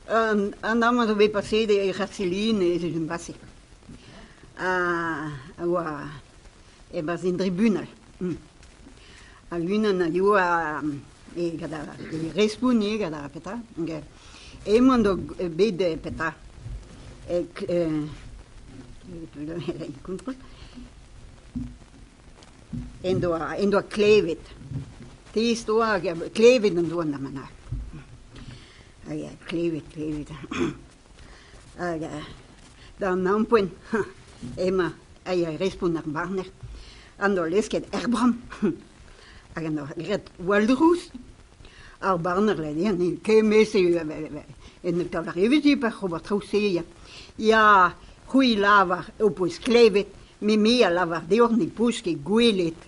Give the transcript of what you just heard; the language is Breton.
An amañ zo bet paseet e Raseline ez eus un base. A oa e-barzh an tribunal. Hag unan a yoa gant ar respont ivez gant ar petra. Emañ doa bet petra kontrol. En doa en doa klevet. Test oa hag klevet en doa an Hag klevet, klevet. Hag d'an ampoent emañ a respont ar barner an doa lesket er bramm hag en doa graet gwall-drouz. Ar barner lennez kement-se en taol ar evezh pa ober traoù-se ya. Ya, c'hwi lavar ho peus klevet, met me a lavar deoc'h ne peus ket gwelet.